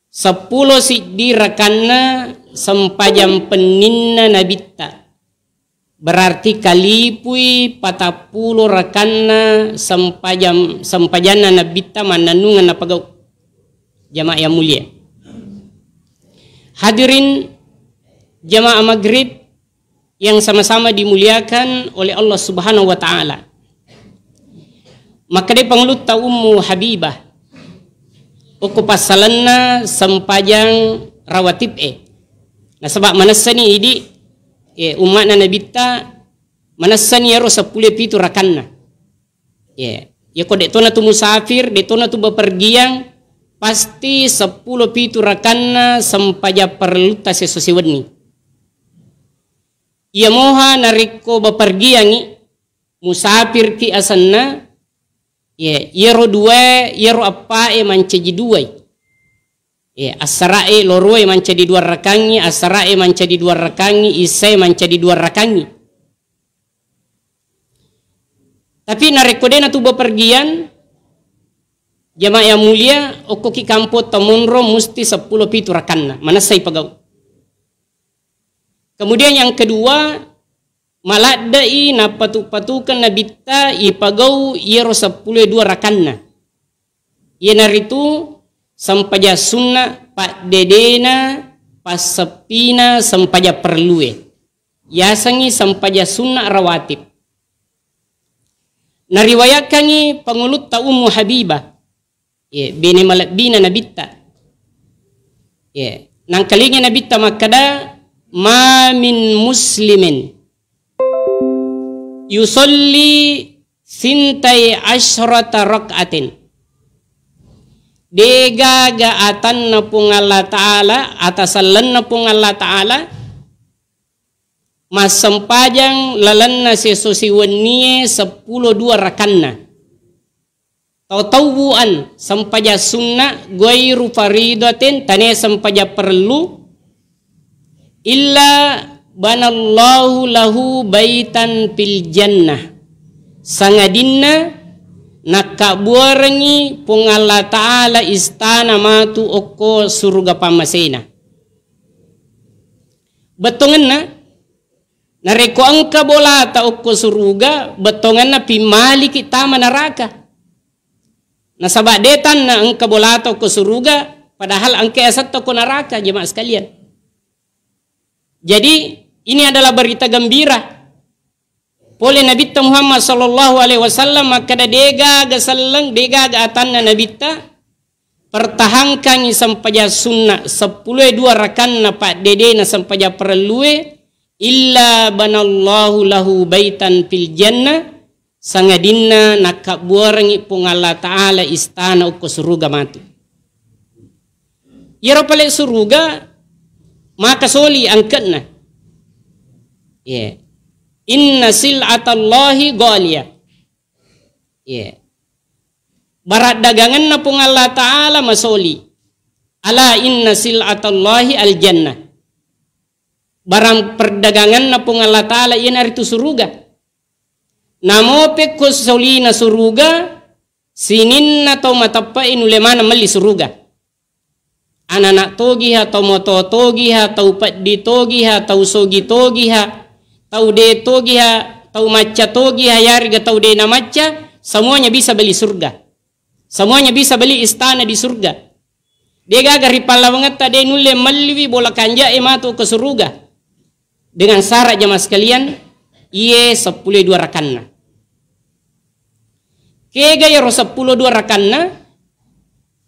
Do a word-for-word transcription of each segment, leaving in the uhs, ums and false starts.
Seppulo siddi rakanna sempajang penninna Nabitta. Berarti kalipui patappulo rakanna sempajang, sempajanna Nabitta mannennungeng napagau. Jamaah yang mulia. Hadirin jamaah maghrib yang sama-sama dimuliakan oleh Allah Subhanahu wa Ta'ala. Makkedai pangulutta Ummu Habibah, okko passalenna sempajang rawatib e. Nasaba manessani idi, e, umma'na Nabitta manessani ero seppulo pitu rakanna. Ye, yako de tona tu musafir, de tona tu bepergian, pasti seppulo pitu rakanna sempajang parellutta sesso siwenni. Iya moha narekko bepergiangi, musafirki asenna, ye, yero dua, yero appa e mancaji duai. Ye, assara e loro e mancaji dua rakangi, assara e mancaji dua rakangi, isya e mancaji dua rakangi. Tapi narekko de natu bepergian, jamaah yang mulia, okkoki kampong tamonro musti seppulo pitu rakanna, manessai pagau. Kemudian yang kedua, maladde'i nappatu-patukeng Nabitta ipagau iyaro seppulo dua rakanna. Iyanaritu sempajang sunna paddedena passeppina sempajang parellue. Yasengngi sempajang sunna rawatib. Nariwayakkangngi pangulutta Ummu Habibah, ye, bene malebbina Nabitta. Ye, nangkalinga Nabitta makkeda, "Ma min muslimin yusolli sintai asyrata rak'atin." Degaga atanna Puang Allah Ta'ala, atasallenna Puang Allah Ta'ala, massempajang lalenna sesso siwennie seppulo dua rakanna. Tatawwu'an, sempajang sunna, ghairu faridatin, tania sempajang parellu, illa banallahu lahu baitan fil jannah. Sangadinna nakkabbuarengngi Puang Allah Ta'ala istana matu okko suruga pammasena. Bettongenna, narekko engka bolata okko suruga, bettongenna pimmaliki tama naraka. Nasaba de tanna engka bolata okko suruga, padahal engka asetta okko naraka, jemaah sekalian. Jadi, ini adalah berita gembira. Pole Nabitta Muhammad sallallahu alaihi wasallam makkeda, degaga selleng, degaga atanna Nabitta, pertahankangi sempajang sunna seppulo dua rakanna paddedena sempajang parellue, illa banallahu lahu baitan fil jannah, sangadinna nakkabbuarengngi Puang Allah Ta'ala istana okko suruga matu. Iyaro pale suruga maka soli angke'na. Ye. Inna sil'atallahi ghaliyah. Ye. Barang daganganna Puang Allah Ta'ala masoli. Ala inna sil'atallahi al-jannah. Barang perdaganganna Puang Allah Ta'ala iyanaritu suruga. Namo pekko solina suruga, sininna tau mateppe'i nulle maneng melli suruga. Anana togiha, tau moto togiha, tau peddi togiha, tau sogi togiha, tau de togiha, tau macca togiha, yarega tau de namacca, semuanya bisa beli surga. Semuanya bisa beli istana di surga. Degaga ripallawangetta de nulle melliwi bola kanja'e matu ke suruga. Dengan syarat, jamaah sekalian, iye seppulo dua rakanna. Kega yaro seppulo dua rakanna,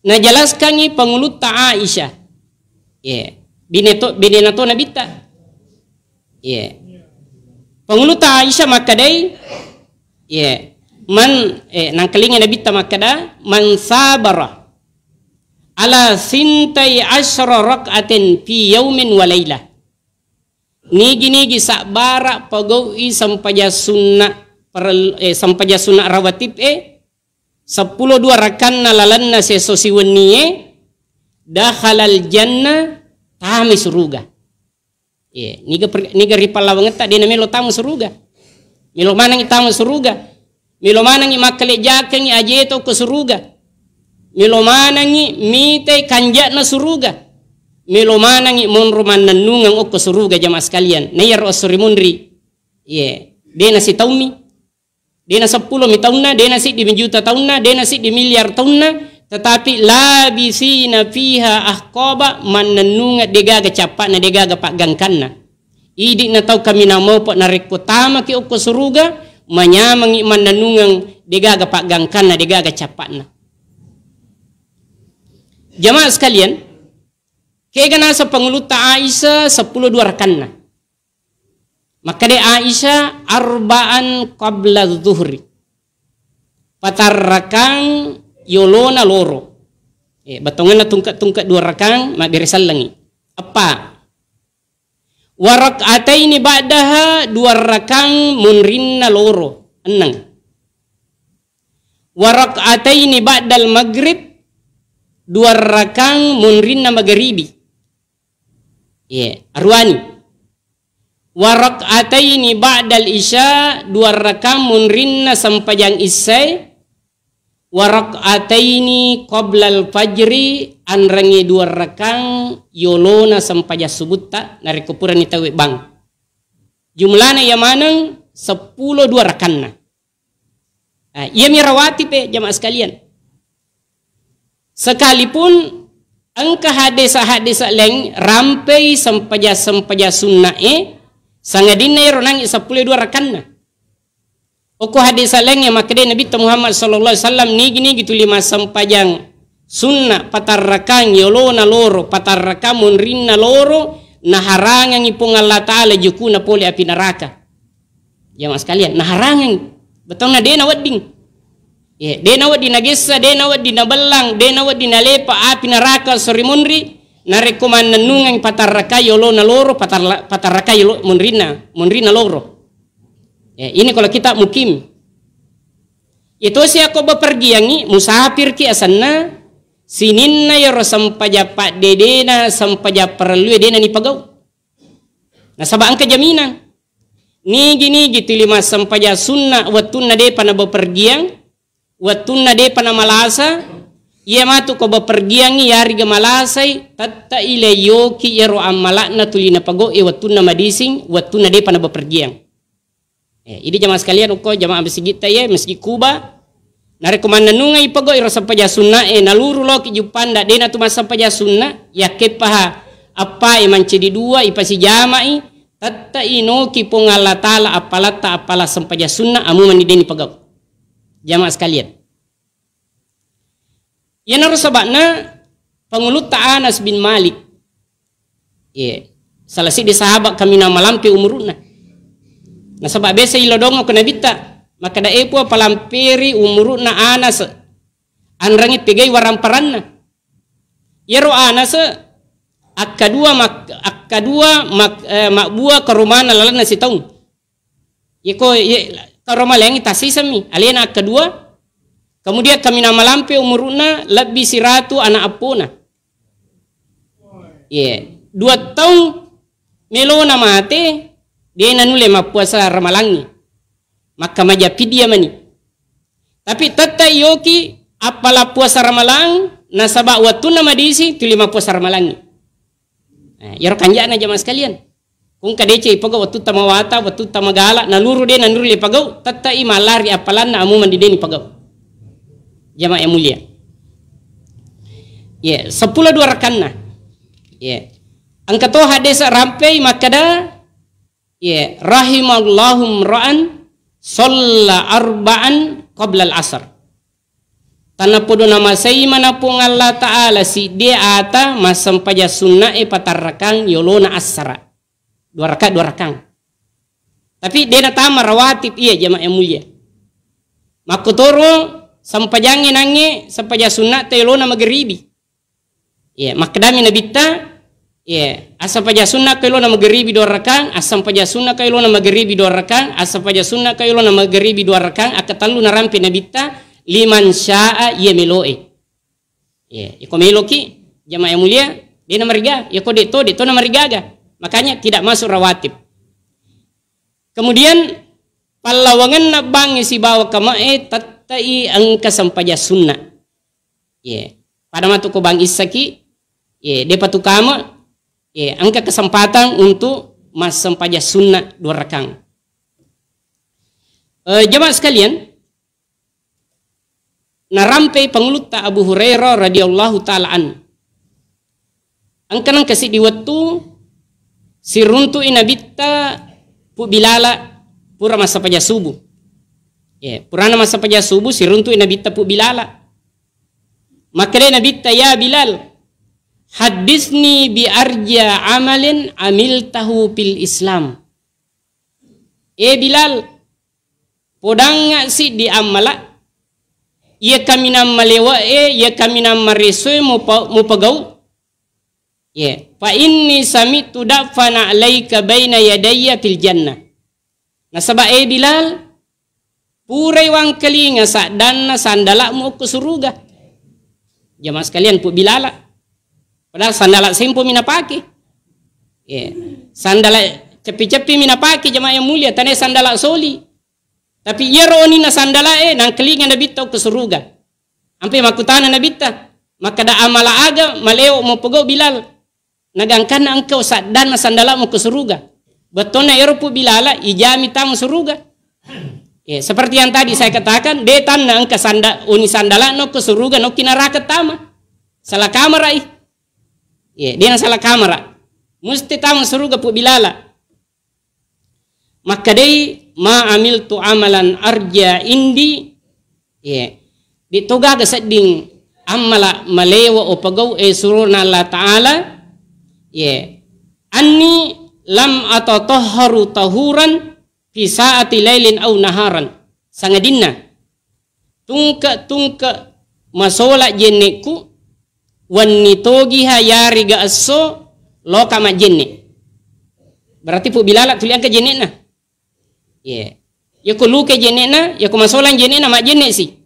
najelaskangi pangulutta Aisyah. Ye. Bine to, bine nato Nabitta. Ye. Pangulutta Aisyah makkedai, ye. Man, eh, nangkalinga Nabitta makkeda, "Man sabara ala sintai asyra rak'atin fi yaumin wa lailah." Nigi-nigi sabbara pagau'i sempajang sunna parel-, eh, sempajang sunna rawatib e, seppulo dua rakanna lalenna sesso siwennie, dakhalal jannah, tamai suruga. Ye, niga per-, niga ripallawangetta de namelo tama suruga. Melo manengi tama suruga. Melo manengi makkalejjakengi ajeto ko suruga. Melo manengngi mitai kanja'na suruga. Melo manengngi monro mannennungeng okko suruga, jamaah sekalian. Naiyaro esso ri munri. Iye, de' nasitaummi. De' naseppulo mi taunna, de' nasiddi mi juta taunna, de' nasiddi miliar taunna, tetapi labisina fiha ahqaba, mannennungeng degaga cappa'na, degaga paggangkanna. Idi'na tau kaminang mopo narekko tamaki okko suruga, manyamengngi mannennungeng degaga paggangkanna, degaga cappa'na. Jamaah sekalian, kega naseng pangulutta Aisyah seppulo dua rakanna. Makkeda Aisyah, "Arba'an qabla zuhri." Patarrakang yolona loro. Eh, bettongenna tungke-tungke dua rakang, mabbere sellengi. Eppa. Wa rak'ataini ba'daha, dua rakang munrinna loro. Enneng. Wa rak'ataini ba'dal maghrib, dua rakang munrinna magaribi. Iya, aruani. Wa rak'ataini ba'dal isya, dua rakang munrinna sempajang isyae. Wa rak'ataini qablal fajri, anrangi dua rakang yolona sempajang subutta, narekko purani tauwe bang. Jumlana iya maneng seppulo dua rakanna. Ah, iyami rawatib e, jamaah sekalian. Sekalipun engka hadesa-hadesa laing rampei sempajang-sempajang sunna e, sangadinna ero nangi seppulo dua rakanna. Okko hadesa laing e makkeda Nabitta Muhammad sallallahu alaihi wasallam, nigi-nigi tuli massempajang sunna patarrakang yolona loro, patarrakang munrinna loro, naharangangi Puang Allah Ta'ala jukuna pole api neraka. Jamaah sekalian, naharangangi. Betonna de' nawedding. Ye, de' nawedding nagessa, de' nawedding nabellang, de' nawedding nalepa api neraka sori munri, narekko mannennungeng patarrakai yolona loro, patarla-, patarrakai yolo-, munrinna, munrinna loro. Ya, ini kalau kita mukim. Iyatosi akko bepergiangngi, musafirki asenna, sininna yero sempajang paddedena, sempajang parellue dena nipagau. Nasaba engka jaminang. Nigi-nigi tuli massempajang sunna wettunna depa nabepergiang, wettunna depa namalasa, iya matu ko bepergiangngi yariga malasai, tette'i leyoki yero ammala'na tuli napagau e wettunna madising, wettunna depa nabepergiang. Eh, idi jamaah sekalian, okko jamaah masigitta ye, Masjid Kuba. Narekko mannennungeng ipegau iro sempajang sunna e, naluru loki juppanda, dena tu massempajang sunna, yakkeppaha appa e mancedi dua, ipasijamai, tette inoki Puang Allah Ta'ala appalatta appala sempajang sunna, amu mani deni pegau. Jamaah sekalian. Iyanaro saba'na pangulutta Anas bin Malik. Iya. Salah siddi sahabat kaminang malampe umuru'na. Nasaba biasa ilodongo ko Nabitta, makkeda, "E Puang, palamperi umuru'na Anas, anrangi pegai waramparanna." Iyaro Anas akkadua mak-, akkadua mak-, eh, mabbua karomana lalenna sitaung. Yeko, ye, karomana laingngi tassisemmi, alena akkadua. Kemudian kaminang malampe umuru'na lebbi siratu anak appona. Ye, dua taung melona mate, de nanulle mappuasa ramalangngi. Makkamaja pidia mani. Tapi tette yoki appala puasa ramalang, nasaba wettunna madisi tuli mappuasa ramalangngi. Eh, iyaro kanja'na jamaah sekalian. Kungka deceng ipegau wettutta mawatang, wettutta magala, naluru de nanuru le pegau, tette'i mallari appalanna amu mandi deni pegau. Jamaah yang mulia. Ye, seppulo dua rakanna. Ye. Engka to hadis rampei makkeda, ye, rahimallahu mra'an shalla arba'an qablal asr. Tanapodo namasei mana Puang Allah Ta'ala siddi ata massempajang sunna e patarrakang yolona assara. Dua raka, dua rakang. Tapi de natama rawatib iya jamaah yang mulia. Makkotoro sempajangnge nangnge sempajang sunna te yolona mageribi. Iya, makkedami Nabitta, iya, assampajang sunna ko elona mageribi dua rakang, assampajang sunna ko elona mageribi dua rakang, assampajang sunna ko elona mageribi dua rakang, akkatellu narampe Nabitta, liman syaa iya meloe. Iya, iko meloki, jamaah yang mulia, de namariga, iko de to, de to namarigaga. Makanya tidak masuk rawatib. Kemudian, pallawangenna bangnge sibawa kamae tettai engka sempajang sunna. Ye, pada matu ko bang issaki, ye, depa tu kame, ye, engka kesempatan untuk massempajang sunna dua rakang. Eh, jamaah sekalian, narampei pangulutta Abu Hurairah radhiyallahu ta'ala anhu. Engka nengka siddi wettu siruntu'i Nabitta Pu Bilala pura massempajang subuh. Ye, purana massempajang subuh siruntu'i Nabitta Pu Bilala. Makkedai Nabitta, "Ya Bilal, haddisni bi arja amalin amiltahu fil Islam." Eh Bilal, podangnga siddi ammala, iya kaminang malewa e, iya kaminang mareso e mupa-, mupagau. Ye, fa inni sami'tu da'fana alaika baina yadayya fil jannah. Nasaba e Bilal, purai wangkalinga saddanna sandala'mu okko suruga. Jamaah sekalian, Pu Bilala. Padahal sandala sempo mi napake. Ye. Sandala ceppi-ceppi mi napake, jamaah yang mulia, tanai sandala soli. Tapi iyaro onina sandala e, nangkalinga Nabitta okko suruga. Ampe makkutana Nabitta, makkada amala aga malewa mupogau Bilal. Nagangkanna engka saddanna sandala'mu ke suruga. Bettonna ero Pu Bilala ijami tama suruga. Ya, seperti yang tadi saya katakan, de tanna engka sanda-, uni sandala'na ke suruga, nokki naraka tama. Salah kamera i. Ya, dia salah kamera. Mesti tama suruga Pu Bilala. Makkedai, "Ma amiltu amalan arja indi." Ye. Di togaga sedding ammala malewa o pagau e surona Allah Ta'ala. Ye. Anni lam atatahharu tahuran fi saati lailin au naharan. Sangadinna tungke-tungke masola jennekku, wenni togiha yariga esso loka majjenne. Berarti Pu Bilala tuli engka jenne'na. Ye. Yako luke jenne'na, yako masolang jenne'na, majjenne si.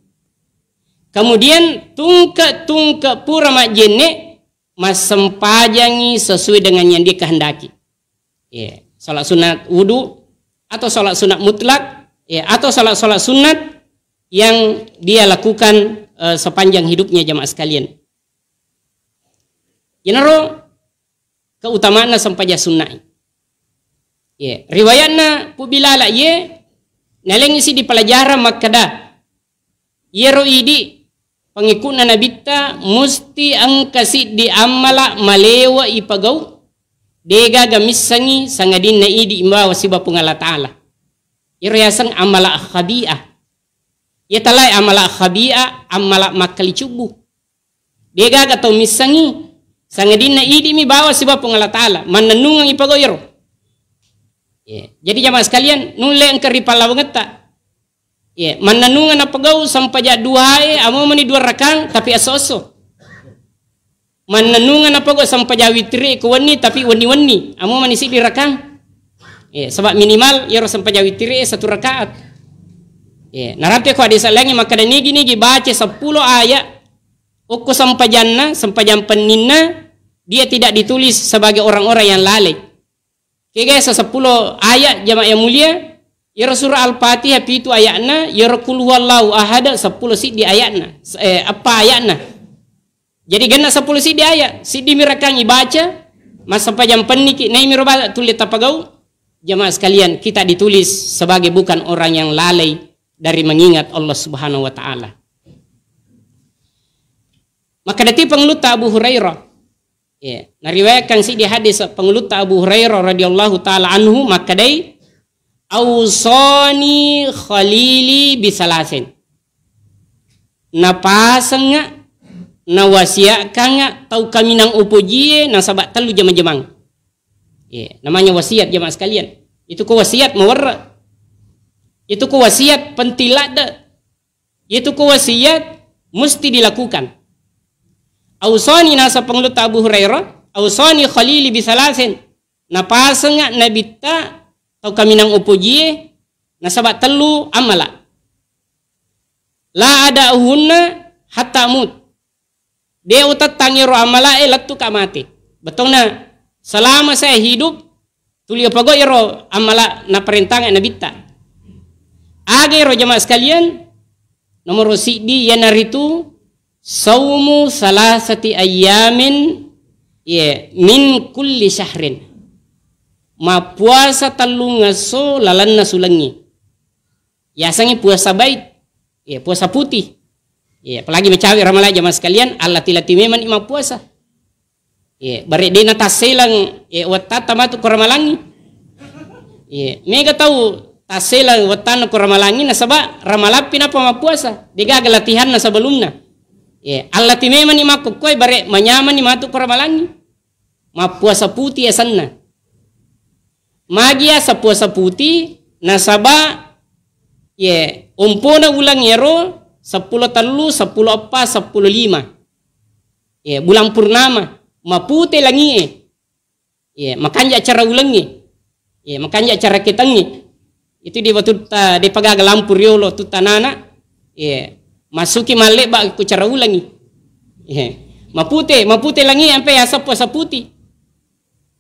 Kemudian tungke-tungke pura majjenne, massempajangi sesuai dengan yang dia kehendaki. Ya, salat sunat wudu atau salat sunat mutlak, ya, atau salat-salat sunat yang dia lakukan, eh, sepanjang hidupnya, jamaah sekalian. Yenaro keutamaanna sempajang sunna'i. Ya, riwayatna Pu Bilala ye, nalengi si di pelajaran makkeda, iyaro idi pengikutna Nabitta musti engka siddi ammala malewa ipagau, degaga missengi sangadinna idi ibawa siba Puang Allah Ta'ala. Iyaro yaseng ammala khabi'ah. Iya talae ammala khabi'ah, ammala makkalicubbu. Degaga tau missengi sangadinna idi mi bawa siba Puang Allah Ta'ala, mannennungeng ipagau iyaro. Ya. Jadi jamaah sekalian, nulle engka ripallawangetta. Ye, mannennungeng napogau sempajang duhae, amo mani dua rakang, tapi esso-esso. Mannennungeng napogau sempajang witri ko wenni, tapi wenni-wenni, amo mani siddi rakang. Ye, sebab minimal iyaro sempajang witri e satu rakaat. Ye, narampe ko hadis laingnge makkeda nigi-nigi baca seppulo ayat okko sempajanna, sempajang penninna, dia tidak ditulis sebagai orang-orang yang lalai. Kega sa seppulo ayat, jamaah yang mulia, iyaro surah Al-Fatihah pitu ayatna, iyaro Qul huwallahu ahad seppulo siddi ayatna, eh, eppa ayatna. Jadi genna seppulo siddi ayat, siddi mirakang ibaca, massempajang penniki, naimiro bala tulle tapagau, jamaah sekalian, kita ditulis sebagai bukan orang yang lalai dari mengingat Allah Subhanahu wa Ta'ala. Maka dati pengulutta Abu Hurairah, ya, nariwayatkan siddi hadis pengulutta Abu Hurairah radhiyallahu ta'ala anhu makkedai, "Ausani khalili bisalasin." Napasengnga, nawasiakkangnga tau kaminang upojie nasaba tellu jama-jamang. Ya, namanya wasiat, jamaah sekalian. Itu ko wasiat mawerre. Itu ko wasiat penting ladde. Itu ko wasiat mesti dilakukan. Ausani, nasa pengulutta Abu Hurairah, "Ausani khalili bisalasin." Napasengnga Nabitta tau kaminang upojie nasaba tellu ammala. "La ada'uhunna hatta amut." De utettang iyaro ammala e lettuka mate. Bettonna selama saya hidup, tuli upogau iyaro ammala naparentangeng Nabitta. Aga iyaro, jamaah sekalian? Nomoro siddi iyanaritu Saumu salasati ayyamin, ye, min kulli syahrin. Mappuasa tellungesso lalenna sulengngi. Yasengngi puasa bait, ye, puasa putih. Ye, apalagi macawe Ramalang, jamaah sekalian, allati-lati memang ni mappuasa. Ye, bare de natasselang, ye, wettatta matu ko Ramalangngi. Ye, mega tau tasselang wettanna ko Ramalangngi nasaba Ramalang pi nappa mappuasa. De gaga latihanna sebelumna. Ye, allati memang ni makkokkoe bare manyamang ni matu ko Ramalangngi. Mappuasa putih asenna. Magi yaseng puasa putih, nasaba, ye, ompona uleng ero seppulo tellu, seppulo eppa, seppulo lima. Ye, bulan purnama, mapute langie. Ye, makanja cara ulengnge. Ye, makanja cara ketengnge. Itu di watutta de pagaga lampu riolo tutta nana. Ye, masuki mallebba ku cara ulengngi. Ye, mapute, mapute langie ampe yaseng puasa putih.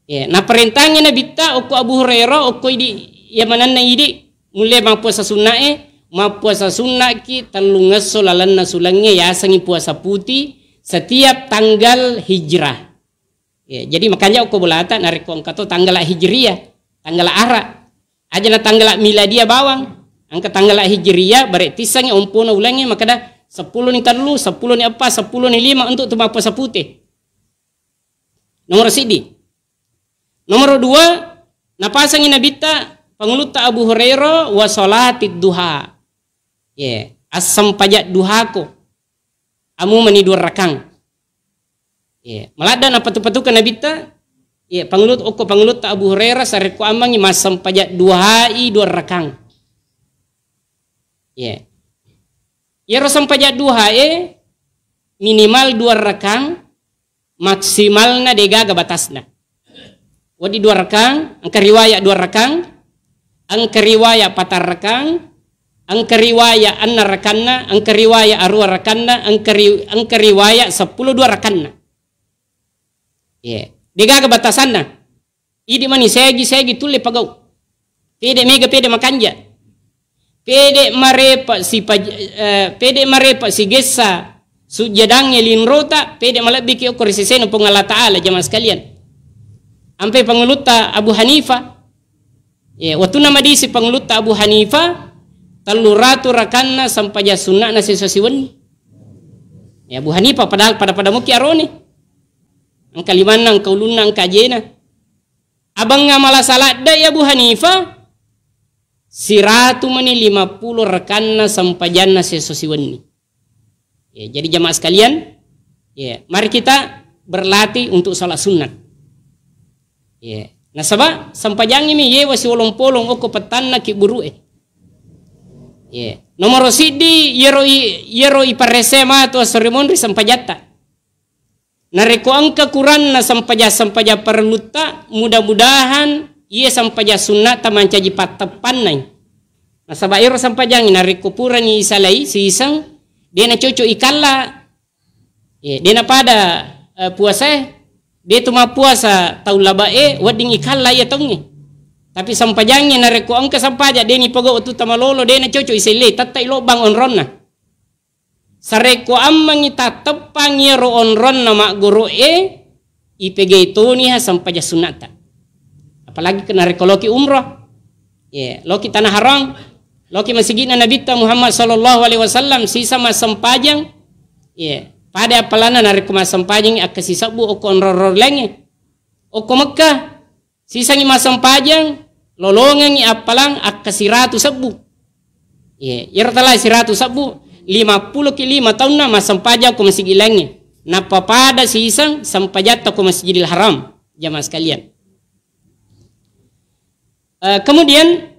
Ye, naparentangngi Nabitta okko Abu Hurairah, okko idi, iya manenna idi, mulle mappuasa sunnae, mappuasa sunnaki tellungesso lalenna sulengnge yasengngi puasa putih setiap tanggal hijrah. Ye, jadi makanja okko bolata narekko engka to tanggala hijriyah, tanggala ara. Aja na tanggala miladiah bawang, engka tanggala hijriyah, bare tissengngi ompona ulengnge makkeda seppulo ni tellu, seppulo ni eppa, seppulo ni lima untuk tu mappuasa pute. Nomoro siddi. Nomoro dua, napasengngi Nabitta, pangulutta Abu Hurairah, wa salatid duha. Ye, assempajang duhako. Amu mani dua rakang. Ye, maladda napatu-patukan Nabitta, ye, pangulut, okko pangulutta Abu Hurairah, sarekko ammangngi massempajang duhai dua rakang. Ye. Yero sempajang duhae minimal dua rakang, maksimalna degaga batasna. Wedding dua rakang, engka riwayat dua rakang, engka riwayat patang rakang, engka riwayat enneng rakanna, engka riwayat arua rakanna, engka ri-, engka riwayat seppulo dua rakanna. Ye. Degaga batasanna. Idi mani segi-segi tulle pagau. Pede mega pede makanja. Pede marepa sipaj-, eh, pede marepa sigessa sujjadangnge linrota, pede malebbiki okko ri sesena Puang Allah Ta'ala, jamaah sekalian. Ampe pangulutta Abu Hanifah. Ye, wattunna madisi pangulutta Abu Hanifah, tellu ratu rakanna sempajang sunna'na sesa siwenni. Ya, Abu Hanifah padahal pada-pada muki arone. Engka limanna, engka ulunna, engka ajena. Abangnga malasa ladde ya Abu Hanifah, siratu mani lima puluh rakanna sempajanna seso siwenni. Ya, jadi jamaah sekalian, ya, mari kita berlatih untuk sholat sunat. Ya, nasaba sempajangngi mi yewa siolong-polong okko pettanna ki buru'e. Ya, nomoro siddi yero i-, yero iparese matu assorri monri sempajatta. Narekko engka kuranna sempajang-sempajang parellutta, mudah-mudahan iye sempajang sunnata mancaji patteppannai. Nasaba ero sempajangnge narekko purani isalai siseng, de nacoco ikalla. Ye, de napada, eh, puasae, de tu mappuasa tau labae, wedding ikalla iya taungnge. Tapi sempajangnge narekko engka sempajang de nipogau tutta malolo, de nacoco isellei, tettai lobbang onronna. Sarekko ammengngi tatteppangngi iyaro onronna maggoro'e, ipegai toniha sempajang sunnatta. Apalagi ke narekko loki umroh, ye, loki tanah haram, loki masigi'na Nabitta Muhammad sallallahu alaihi wasallam, sisa massempajang, ye, pada appalanna narekko massempajang akkasisebbu okko onrong-rong laingnge, okko Mekkah. Sisangngi massempajang, lolongengngi appalang akka siratu sebbu. Ye, iyaro talai siratu sebbu, lima pulo ki lima taunna massempajang ko masigi laingnge. Nappa pada siseng sempajatta ko Masjidil Haram, jamaah sekalian. Eh, kemudian,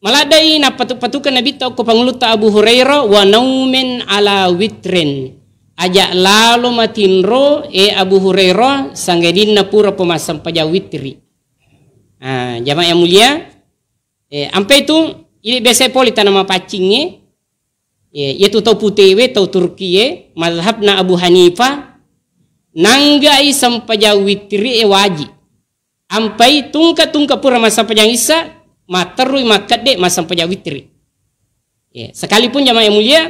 maladdai nappatu-patukan Nabitta okko pangulutta Abu Hurairah, "Wa naumin ala witrin." Aja lalo matinro, e Abu Hurairah, sangadinna pura pemassempajang witri. Ah, jamaah yang mulia, eh, ampe itu, ini biasa poli tana mapaccingnge, eh, yaitu tau putewe, tau Turkie, mazhabna Abu Hanifah, nanggai sempajang witri e wajib. Ampai tungka-tungka pura massempajang issa, matterui makkedde massempajang witri. Ya, sekalipun jamaah yang mulia,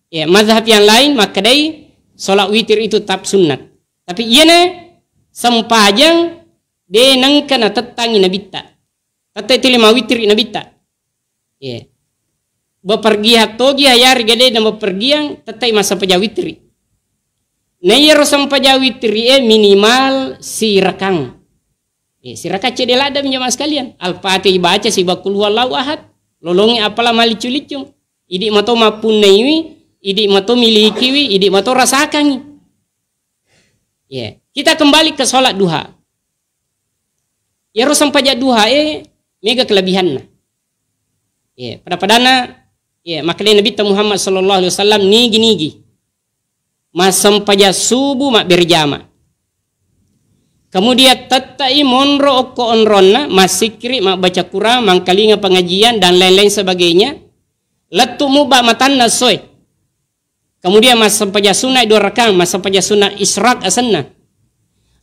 ya, mazhab yang lain makkedai Sholat witir itu tetap sunnat. Tapi iyana sempajang de nengka natettangi nabitta. Tette tuli mawitiri nabitta. Iya. Bepergian togi hayari gede na bepergian tettai massempajang witiri. Na iyaro sempajang witiri e minimal sirakang. Eh, sirakang cedde ladde jamaah sekalian. Al-Fatihah ibaca siba qul huwallahu ahad. Lolongi apala maliccu-liccu. Idi mato mappunnaiwi, idi mato milikiwi, idi mato rasakangi. Ya, kita kembali ke sholat duha. Iyaro sempajang duha e mega kelebihanna. Ya, pada-padana ya, makkedai Nabitta Muhammad sallallahu alaihi wasallam nigi-nigi massempajang subuh mabbere jama. Kemudian tettai monro okko onronna, massikkiri, mabbaca Quran, mangkalinga pengajian dan lain-lain sebagainya. Lettu mubba matanna soe. Kemudian massempajang sunna dua rakang, massempajang sunna isyraq asenna.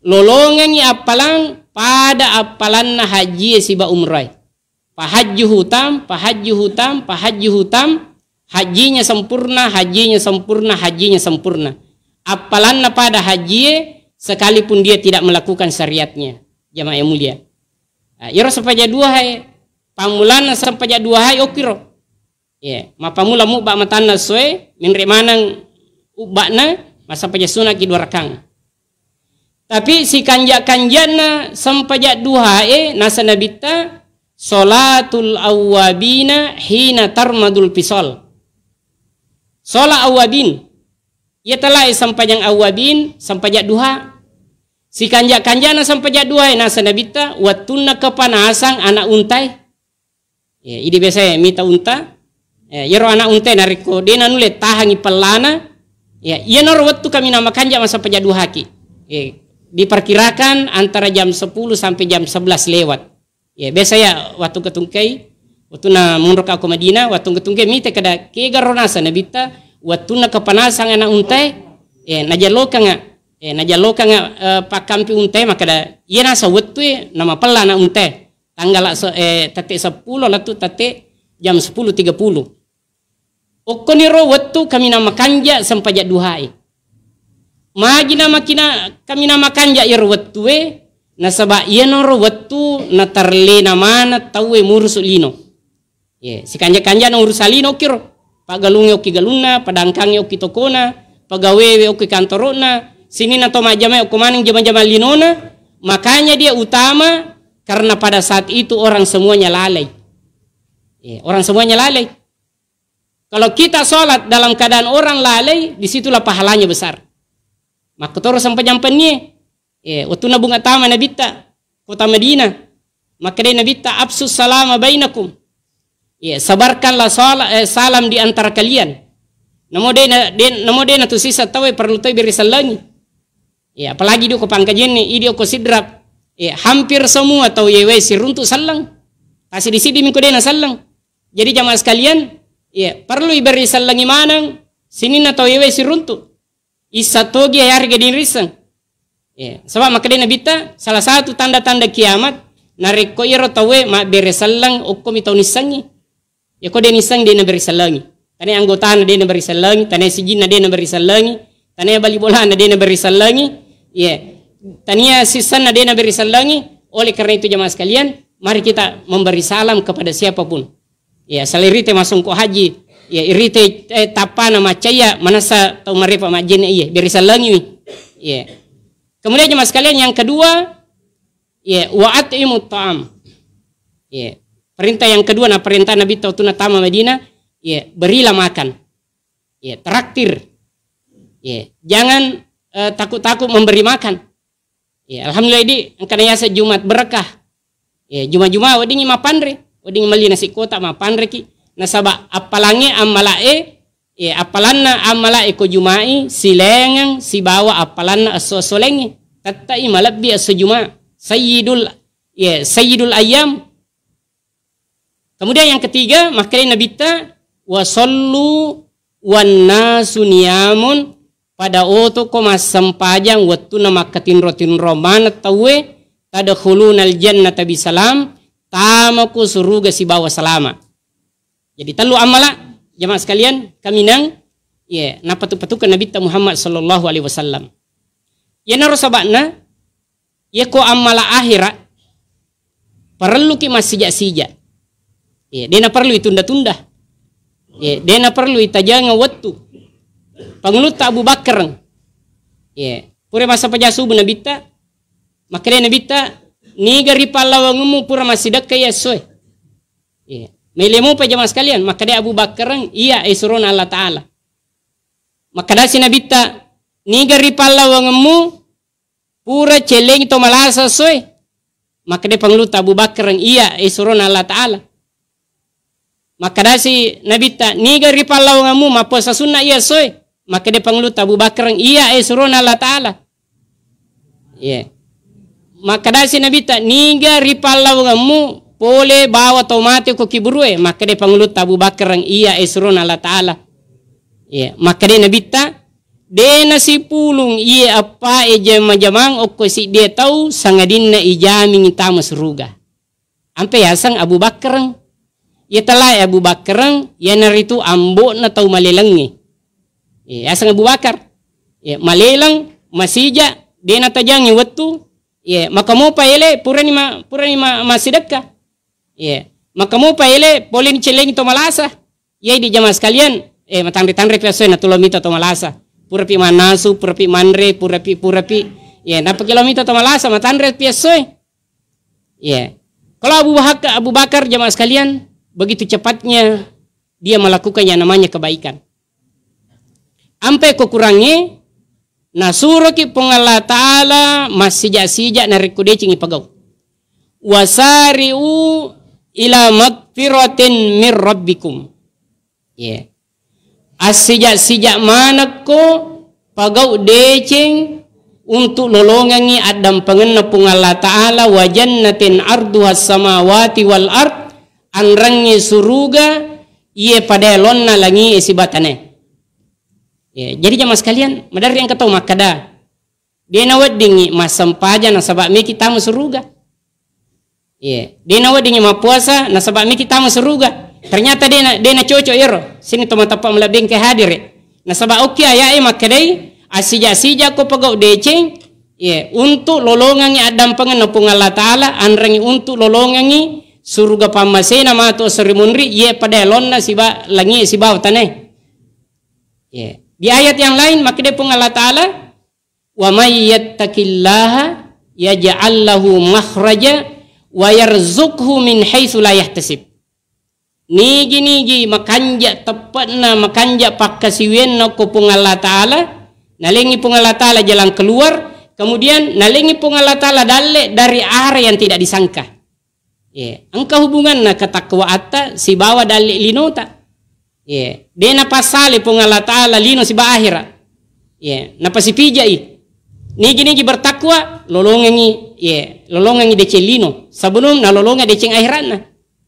Lolongengi appalang pada appalanna hajjie siba umroe. Fahajjuhu tam, fahajjuhu tam, fahajjuhu tam. Hajjinya sempurna, hajjinya sempurna, hajjinya sempurna. Appalanna pada hajjie sekalipun dia tidak melakukan syariatnya. Jamaah yang mulia. Ah, iyaro sempajang duha e, pammulanna sempajang duha e okkiro. Iya, mappammula mubba matanna soe, menre maneng ubba'na, massempajang sunaki dua rakang. Tapi sikanja-kanjana sempajang duha e nasa nabitta, sholatul awwabina hina tarmadul fisal. Sholat awwabin. Iya talae sempajang awwabin, sempajang duha. Sikanja-kanjana sempajang duha e nasa nabitta, wettunna kepanasang anak untai. Ya, idi biasa ya, mita unta. Ya, iyaro anak unta narekko de nanulle tahangi pellana, ya, iyanaro wettu kami namakanja massempajang duhaki. Ya, diperkirakan antara jam sepuluh sampai jam sebelas lewat. Ya, biasa ya, waktu ketungkai, waktu na mundur ke Madinah, waktu ketungkai mita kada kega ro nasa nabitta, wettunna kepanasang anak unta, ya, najalokanga, ya, najalokanga, eh, pakkampi unta, makkada, iya nasa wettu e, namapella anak unta. Tanggala se-, eh, tette seppulo lettu tette jam sepuluh tiga puluh. Okkoniro wettu kaminang makanja sempajang duhae. Magi namakina-, kaminang makanja iyaro wettue, nasaba iyanaro wettu natarlena maneng tauwe murusu lino. Ye, sikanja-kanjana urusa lino okkiro. Paggalungnge okki galunna, padangkangnge okki tokona, pagawewe okki kantoro'na, sininna to majjamae okko maneng jama-jama linona, makanya dia utama karena pada saat itu orang semuanya lalai. Ya, orang semuanya lalai. Kalau kita sholat dalam keadaan orang lalai, disitulah pahalanya besar. Makkotoro sempajang pennie. Ya, wettunna bunga tama nabitta kota Madinah. Makkedai nabitta, "Afsus salama bainakum." Ya, sebarkanlah sala-, eh, salam di antara kalian. Namo dena, den-, namo dena tu sisa tawe perlu tawe beri sellengi. Ya, apalagi di ko pangkajenni, idi ko Sidrap. Ya, hampir semua tau yewe siruntu selleng. Tasi di sidi mingko dena selleng. Jadi jamaah sekalian, ya, perlu iberi sellengi maneng sininna tau yewe siruntu. Issa togi yarega dirisseng. Ya, sebab makkeda Nabitta, salah satu tanda-tanda kiamat, narekko iyaro tauwe mabbere selleng okkomi tau nissengngi. Yako de nisseng de naberi sellengi. Tania anggotana de naberi sellengi, tania sijinna de naberi sellengi, tania bali bolana de naberi sellengi, ya, tania sissanna de naberi sellengi. Oleh karena itu jamaah sekalian, mari kita memberi salam kepada siapapun. Ya, selain rite masongko haji, ya, irite, eh, tappana maccaya, manassa tau marepa majjenne, iya, beri sellengiwi. Ya. Kemudian jemaah sekalian, yang kedua, ya, wa at'imut ta'am. Ya. Perintah yang kedua, nah, perintah Nabi tau tuna tama Madinah, ya, berilah makan. Ya, traktir. Ya, jangan, eh, takut-takut memberi makan. Ya, alhamdulillah, idi engkana yaseng Jumat berkah. Ya, Juma-Juma weddingngi mapanre, weddingngi melli nasi kotak mapanreki. Nasaba appalangnge ammalae, ya, appalanna ammalae ko Jumai silengeng sibawa appalanna esso-esso laingnge. Tettai malebbi esso Juma. Sayyidul, ya, sayyidul ayyam. Kemudian yang ketiga, makkedai Nabitta, "Wa sallu wan nasu niyamun," pada otoko massempajang wettunna makkatinro-tinro maneng tauwe, "tadkhulunal jannata bisalam," tamako suruga sibawa salama. Jadi tellu ammala, jamaah sekalian, kaminang, Iya, napatu-patukan Nabitta Muhammad sallallahu alaihi wasallam. Iyanaro saba'na, iya ko ammala akhira, parelluki massija-sija. Iya, dena perlu itunda-tunda. Iya, dena perlu itajangeng wettu. Pangulutta Abu Bakar. Iya, pura massempajang subuh Nabitta, makkeda Nabitta, "Niga ri pallawangemmu pura massidekka iya essoe?" Iya. Mele mopa jamaah sekalian, makkeda Abu Bakar, "Iya, esurona Allah Ta'ala." Makkedasi Nabitta, "Niga ri pallawangemmu pura cellengi to malasa essoe?" Makkeda pangulutta Abu Bakar, "Iya, esurona Allah Ta'ala." Makkedasi Nabitta, "Niga ri pallawangemmu mappuasa sunna iya essoe?" Makkeda pangulutta Abu Bakar, "Iya, esurona Allah Ta'ala." Iya. Makkedasi Nabitta, "Niga ri pallawangemmu pole bawa tau mate ko kiburue?" Makkeda pangulutta Abu Bakar, "Iya, esurona Allah Ta'ala." Iya. Makkeda Nabitta, "Dena sipulung iye eppa e jama-jamang okko siddie tau sangadinna ijamingi tama suruga." Ampe yaseng Abu Bakar. Iya talae Abu Bakar, iyanaritu ambo'na tau malelengnge. Iya, yaseng Abu Bakar. Iya, maleleng, masija, dena tajangi wettu. Iya, maka mopa ele, purani ma-, purani ma-, massidekka. Iya, maka mopa ele, pole ni cellengi to malasa. Iya, di jamaah sekalian, eh, matanre-tanre pi essoe, natulo mita to malasa. Purapi mannasu, purapi manre, purapi, purapi. Iya, napaki lo mita to malasa, matanre pi essoe. Iya. Kalau Abu Bahak-, Abu Bakar, jamaah sekalian, begitu cepatnya dia melakukan yang namanya kebaikan. Ampe ko kurangnge, nasuroki Puang Allah Ta'ala massija-sija narekko decengi pagau. "Wasari'u ila magfiratin mir rabbikum." Iya. Assija-sija manekko pagau deceng untuk lolongengngi addampengenna Puang Allah Ta'ala, "Wa jannatin arduhas samawati wal ard," anrengnge suruga iye pada elonna langi e sibatane. Ya, jadi jamaah sekalian, maderri engka tau makkeda, "Dena weddingngi massempajang nasaba meki tama suruga." Iya, dena weddingngi mappuasa nasaba meki tama suruga. Ternyata dena, dena cocok ero. Sini to matappa malebbi engka hadire. Nasaba okki ayae makkedai, "Assija-sija ko pegau deceng, iya, untuk lolongengngi addampengenna Puang Allah Ta'ala, anrengngi untuk lolongengngi suruga pammasena matu esso ri munri, iye pada elonna siba-, langie sibawa tanae." Iya. Di ayat yang lain makkedai Puang Allah Ta'ala, "Wa may yattaqillaha yaj'al lahu makhraja wa yarzuqhu min haitsu la yahtasib." Nigi-nigi makanja teppe'na, makanja pakkasiwianna ko Puang Allah Ta'ala, nalengi Puang Allah Ta'ala jalan keluar, kemudian nalengi Puang Allah Ta'ala dalle dari arah yang tidak disangka. Iya, engka hubunganna ketakwaatta sibawa dalle linota. Iya, de napassale Puang Allah Ta'ala lino siba ahera. Iya, napasipijai. Nigi-nigi bertakwa, lolongengi, iya, lolongengi deceng lino sebelum nalolongeng deceng aheranna.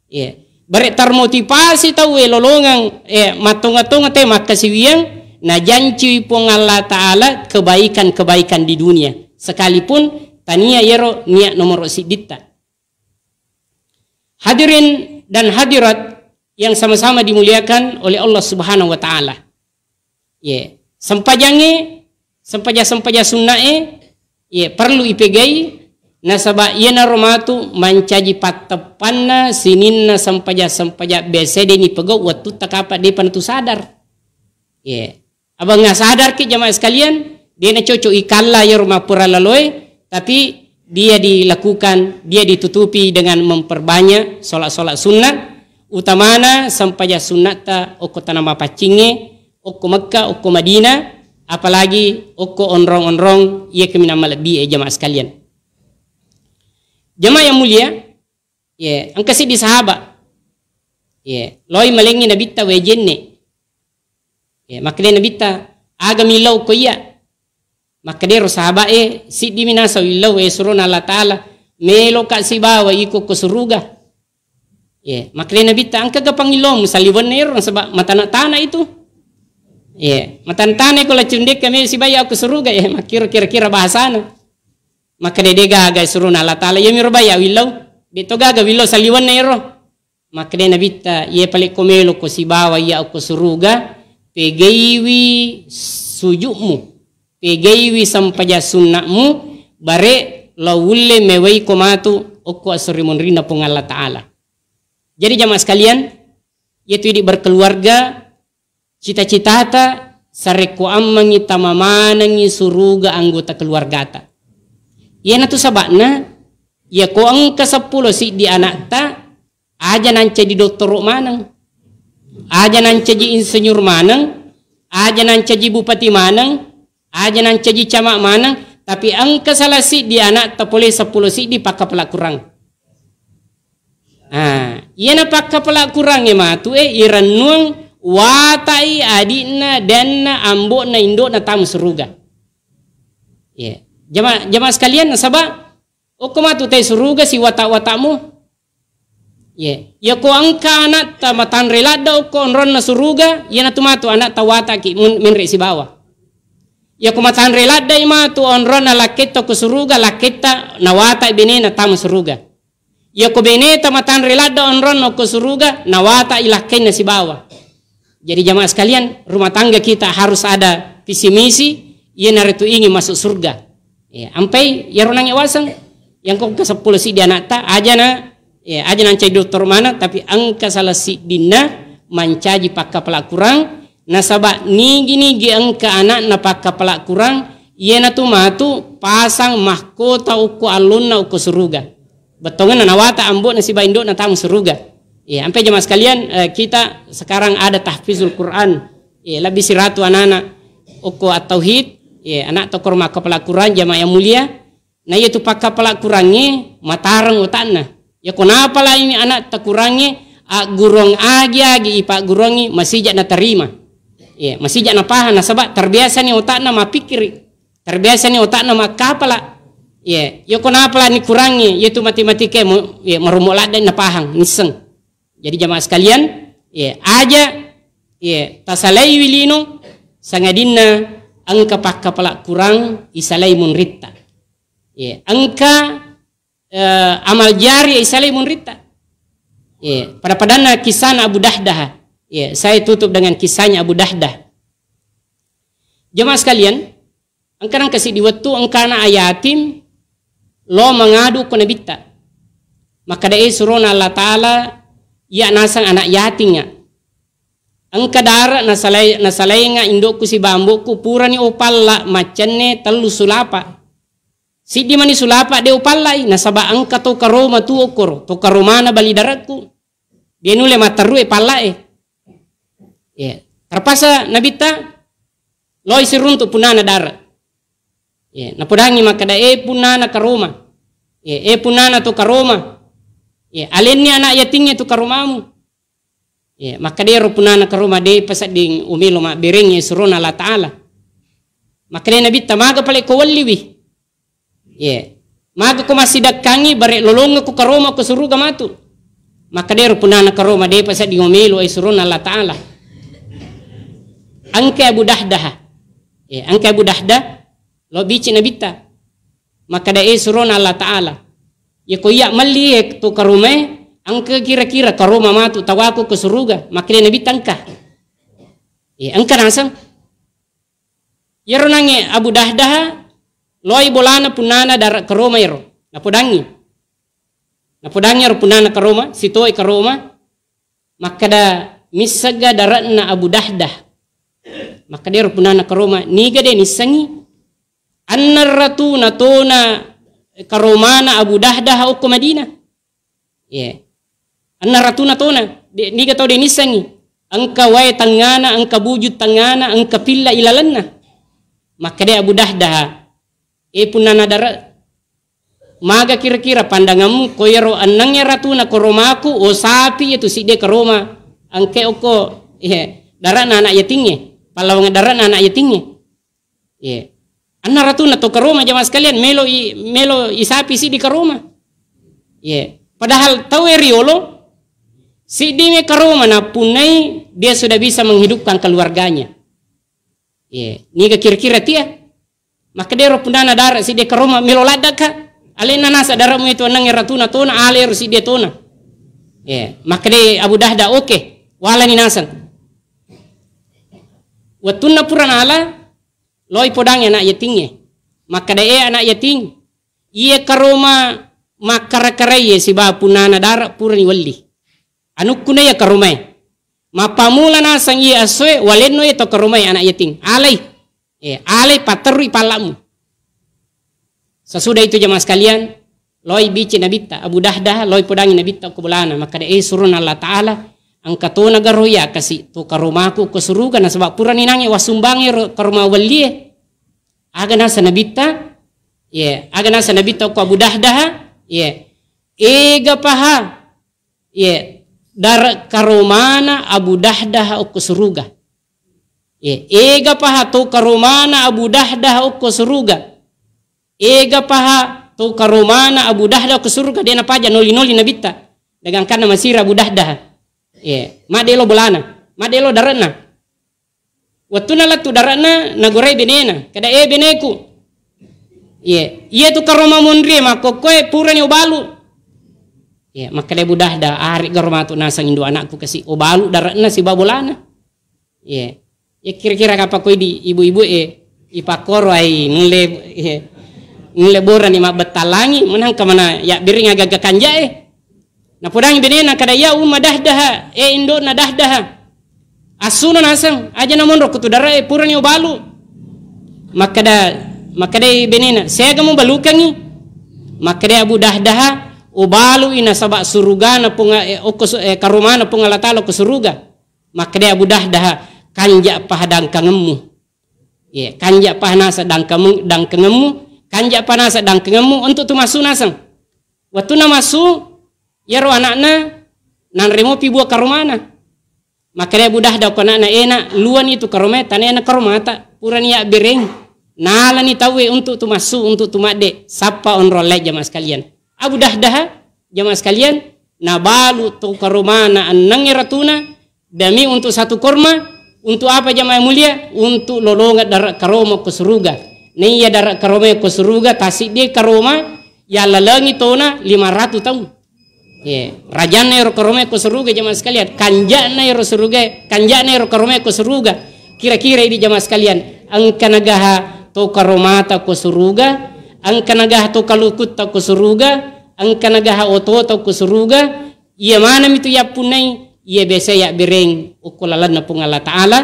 Iya. Bare termotivasi tauwe lolongeng, iya, mattonga-tonga te makkasiwiang, najancui Puang Allah Ta'ala kebaikan-kebaikan di dunia. Sekalipun tania yero niat nomoro sidditta. Hadirin dan hadirat yang sama-sama dimuliakan oleh Allah Subhanahu wa Ta'ala. Ye, sempajangnge, sempajang-sempajang sunnae, ye, perlu ipegai, nasaba iyanaro matu mancaji patteppanna sininna sempajang-sempajang biasa deni pegau wettutta kapa depa natu sadar. Ye. Abangnga sadarki jamaah sekalian, de nacocok ikalla iyaro mappura laloe, tapi dia dilakukan, dia ditutupi dengan memperbanyak sholat-sholat sunnah, utamana sempajang sunnatta okko tana mapaccingnge, okko Mekka, okko Madinah, apalagi okko onrong-onrong iya kaminang malebbi e jamaah sekalian. Jamaah yang mulia, ye, engka siddi sahabat, ye, loi malengngi Nabitta wae jenne. Ye, makkeda Nabitta, "Aga millau ko iya?" Makkedaro sahabat e, "Siddimi nasau illau, e surona Allah Ta'ala, meloka sibawa iko ko suruga." Ye, makkeda Nabitta, "Engkaga pangillau musaliwenna ero, nasaba matana-tana itu." Ye, matana-tana iko laccundekka me sibawa ko suruga, ye, makkiro kira-kira bahasana. Makkeda, "De gaga surona Allah Ta'ala, iyamiro baya willau, de to gaga willau saliwenna ero." Makkeda Nabitta, "Iye pale ko melo ko sibawa iya okko suruga, pegaiwi sujudmu, pegaiwi sempajang sunna'mu, bare lao ulle mewaiko matu okko esso ri munrinna Puang Allah Ta'ala. Jadi jamaah sekalian, iyatu idi berkeluarga, cita-citata sarekko ammengngi tama manengngi suruga anggota keluargata. Iyanatu saba'na, iyako engka seppulo siddi ana'ta, aja nancaji dottoro maneng, aja nancaji insinyur maneng, aja nancaji bupati maneng, aja nancaji camat maneng, tapi engka salah siddi ana'ta pole seppulo siddi pakkapala Kurang. Ah, iyana pakkapala Kurangnge matu e irennuang watai adi'na, denna, ambo'na, indo'na tama suruga. Iya. Jama-, jamaah sekalian, nasaba okko matu tai suruga siwata-watamu. Iya. Iyako engka ana'ta matanre ladda okko onronna suruga, iyanatu matu ana'ta wataki mun-, menre sibawa. Iyako matanre laddai matu onronna lakketta okko suruga, lakketta nawatai benena tama suruga. Iyako beneta matanre ladda onronna okko suruga, nawatai lakkainna sibawa. Jadi jamaah sekalian, rumah tangga kita harus ada visi misi, iyanaritu ingin masuk surga. Ya, ampai iyaro nangnge waseng, yang kok ke seppulo siddi anakta, aja na, ya, aja nancaji dokter mana, tapi engka salah siddinna mancaji pakkapala Kurang, nasaba nigi-nigi engka anakna pakkapala Kurang, iyanatu matu pasang mahkota okko allonna okko suruga. Bettongenna nawata ambo'na sibawa indo'na tama suruga. Ya, ampe jamaah sekalian, eh, kita sekarang ada tahfizul Quran. Ya, lebih siratu anak-anak okko at-tauhid. Ya, anak tokor makkapala Quran, jamaah yang mulia. Na iyatu pakkapala Qurangnge matareng otakna. Ya, konapa laini anak takurangnge, aggurung agi-agi ipagguruangngi masija natarima. Ya, masija napahang nasaba terbiasani otakna mapikkiri. Terbiasani otakna makkapala. Iya, iyako napalani Kurangnge, iyatu matematika mo-, iya, marommo ladde napahang, nisseng. Jadi jamaah sekalian, iya, aja, iya, tasalaiwi lino, sangadinna engka pakkapala Kurang isalai munritta. Iya, engka, eh, amal jari isalai munritta. Iya, pada-padanna kisahna Abu Dahdah. Iya, saya tutup dengan kisahnya Abu Dahdah. Jamaah sekalian, engka nangka siddi wettu engkana yatim lo mangadu ko Nabitta. Makkeda e surona Allah Ta'ala, iya naseng anak yatingnga. Engka dara nasalai-, nasalainga indokku sibawa ambokku purani opalla maccenne tellu sulapa. Siddi mani sulapa de opallai, nasaba engka to karoma tu okkoro, to karomana bali darekku. De nulle matterru e palla e. Iya. Terpaksa Nabitta loi siruntu punnana dara. Iya. Napodangi makkeda, "E punnana karoma. Iya, e punnana to karoma. Iya, alenni anak yatingnge to karomamu." Iya, makkeda ero punnana karoma de pasedding umelo mabbereng e surona Allah Ta'ala. Makkeda Nabitta, "Maga pale ko welliwi?" Iya. Maga ko massidakkangi bare lolongekku karoma ko suruga matu. Makkeda ero punnana karoma depa sedding melo e surona Allah Ta'ala. Engka Abu Dahdah. Iya, engka Abu Dahdah lo bici Nabitta. Makkeda e surona Allah Ta'ala. Iya ko iya melli e to karomae, engka kira-kira karoma matu tawaku ko suruga. Makkeda Nabitta engka. Iya, engka naseng. Iyaro nangnge Abu Dahdaha loi bolana punnana dara karoma ero. Napodangi. Napodangi ero punnana karoma, sitoi karoma. Makkeda, "Missegga dare'na Abu Dahdah?" Makkeda ero punnana karoma, "Niga de nissengi?" Anna ratuna tona karomana Abu Dahdah okko Madinah. Iya. Anna ratuna tona, de-, niga tau de nissengi. Engka wae tangngana, engka buju tangngana, engka pilla ilalenna. Makkeda Abu Dahdah, "E punnana dara, maga kira-kira pandanganmu ko iyaro ennengnge ratuna karomaku, o sapi iyatu sidde karoma, engke okko, iya, darana anak yatingnge, pallawang darana anak yatingnge?" Iya. Anna ratuna to karoma jamaah sekalian, melo i-, melo isapi siddi karoma. Iya. Padahal tau e riolo, siddi me karoma napunnai dia sudah bisa menghidupkan keluarganya. Iya. Niga kira-kira tia? Makkeda ero punnana dara siddi karoma melo laddaka. Alena nasa daramu itu enneng ratuna tona, ale ero siddi tona. Iya. Makkeda Abu Dahdah, "Oke, walani naseng." Wettunna pura nala, loi podangi anak yatingnge. Makkeda, "E anak yating, iye karoma makkara-karaie sibawa punnana dara purani welli. Anukku na iya karomae. Mappamula naseng iye essoe, walenno iye to karomae anak yating. Alai. E, alai patterui palla'mu." Sesudah itu jamaah sekalian, loi bici Nabitta, Abu Dahdah, loi podangi Nabitta ko bolana, makkeda, "E surona Allah Ta'ala, engka tona garo iya kasi to karomaku ko suruga, nasaba purani nange wassumbangi ro karoma wellie." Aga nasa Nabitta? Ye, aga nasa Nabitta ko Abu Dahdah? Ye. Ega paha? Ye, dare karomana Abu Dahdah okko suruga. Ye, ega paha to karomana Abu Dahdah okko suruga. Ega paha to karomana Abu Dahdah okko suruga, de napaja noli-noli Nabitta. Dagangkanna masira Abu Dahdah. Ye, madelo bolana, madelo dare'na. Wettunna lettu dare'na, nagorai benena, kada, "E beneku, iye, iye tu karoma monrie makkokkoe purani obalu." Iye, makkeda Abu Dahdah, "Ari garo matu naseng indo anakku kasi obalu dare'na sibawa bolana." Iye. Iye, kira-kira kapang koi di ibu-ibu e, ipakkoro ai nulle, iye, nulle borani mabbettalangi, menangka mana ya biring aga-aga kanja e. Napodangi benena, kada, "Iya Umma Dahdaha, e indona Dahdaha. Assuna naseng, aja namonro kutu dara e, purani obalu." Makkeda, makkedai benena, "Siaga mubalukangi?" Makkeda Abu Dahdaha, "Obalui nasaba surugana Puang, e, okko su-, e, karomana Puang Allah Ta'ala ko suruga." Makkeda Abu Dahdaha, "Kanja paha dangkangemmu." Ye, kanja paha nasa dangkamu-, dangkangemmu, kanja paha nasa dangkangemmu untuk tu massu naseng. Wettunna massu, iyaro anakna nanre mopi bua karomana. Makkeda Abu Dahdah ko anakna, "Ena, luani tu karomata, tanena karomata, purani ya bereng." Nalani tauwe untuk tu massu, untuk tu madde, sappa onrong lae jamaah sekalian. Abu Dahdah, jamaah sekalian, nabalu to karomana enneng ratuna, demi untuk satu korma, untuk apa jamaah mulia? Untuk lolonga dara karoma ko suruga. Naiya dara karoma ko suruga, tasiddi karoma, yallalengi tona lima ratu taung. Ye, rajanna ero karomai ko suruga, jamaah sekalian. Kanja'na ero suruga, kanja'na ero karomai ko suruga. Kira-kira idi, jamaah sekalian, engka nagaha to karomata ko suruga, engka nagaha to kalukutta ko suruga, engka nagaha otota ko suruga. Iya maneng mitu yappunnai, iya biasa yabbereng okko lalenna Puang Allah Ta'ala.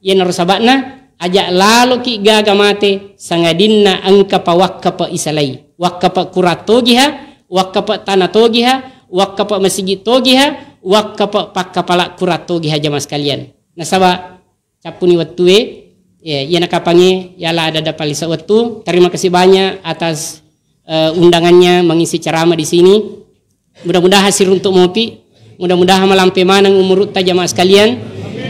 Iyanaro saba'na, aja laloki gaga mate, sangadinna engka pa wakkape isalai. Wakkape kurang togiha, wakkape tana togiha, wakkape masigi togiha, wakkape pakkapala kurang togiha, jamaah sekalian. Nasaba cappuni wettue, ya, iyana kapangnge, yala ada-ada palisa wettu. Terima kasih banyak atas, eh, undangannya mengisi ceramah di sini. Mudah-mudahan siruntuk mopi, mudah-mudahan malampe maneng umurutta, jamaah sekalian.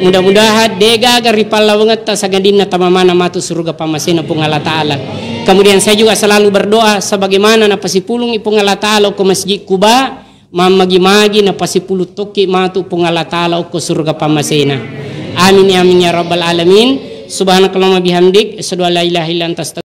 Mudah-mudahan degaga ripallawangetta, sangadinna tama maneng matu suruga pammasena Puang Allah Ta'ala. Kemudian saya juga selalu berdoa sebagaimana napasipulungi Puang Allah Ta'ala okko Masjid Kuba, mammagi-magi napasipulung tokki matu Puang Allah Ta'ala okko suruga pammasena. Amin ya, amin ya rabbal alamin. Subhanakallahumma bihamdik, asyhadu an la ilaha illa anta,